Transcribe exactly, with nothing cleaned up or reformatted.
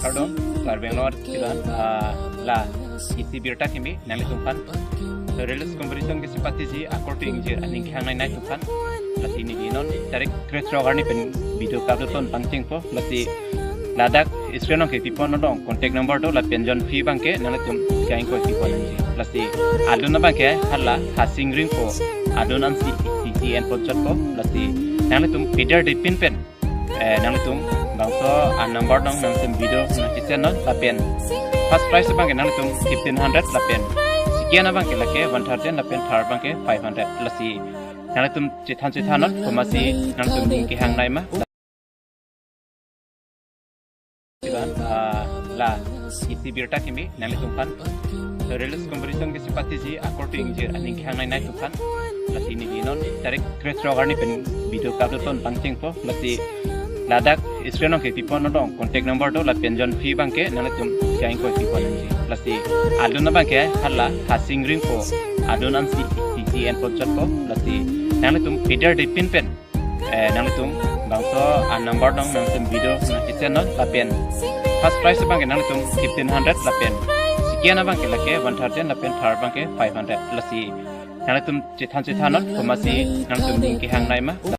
Kardom, Karbi Anglong arat kiran, ah, la isi birta kimi nanglitum aphan. Reels competition kisi patiji akorte ingjir aning kehang nai nangtum aphan. Lasi neli non tarik krethrok arni pen video ka-upload pon pangchengpo. Lasi ladak screen along kepi pon non, contact number do, lapen jonphi abangke nanglitum kehang ingkoi pi pon nangji. Lasi adon abangke hala Hasing Ringpo, adon ansi isi en pon chotpo. Lasi nanglitum pider depin pen, eh, nanglitum bangso a number along nanglitum video nangkesend non, lapen first prize abangke nanglitum fifteen hundred, lapen second abangke lake one thousand, lapen third abangke five hundred. Lasi nanglitum chethan chethan non, komatsi nanglitum ning kehang nai ma. Ah, la isi birta kimi nanglitum aphan. Reels competition kisi patiji akorte ingjir aning kehang nai nangtum aphan. Lasi neli non tarik krethrok arni pen video ka-upload pon pangchengpo. Lasi ladak screen along kepi pon non, contact number do, lapen jonphi abangke nanglitum kehang ingkoi pi pon nangji. Lasi adon abangke hala Hasing Ringpo, adon ansi isi en pon chotpo. Lasi nanglitum pider depin pen, eh, nanglitum bangso a number along nanglitum video nangkesend non, lapen first prize abangke nanglitum fifteen hundred, lapen second abangke lake one thousand, lapen third abangke five hundred. Lasi nanglitum chethan chethan non, komatsi nanglitum ning kehang nai ma.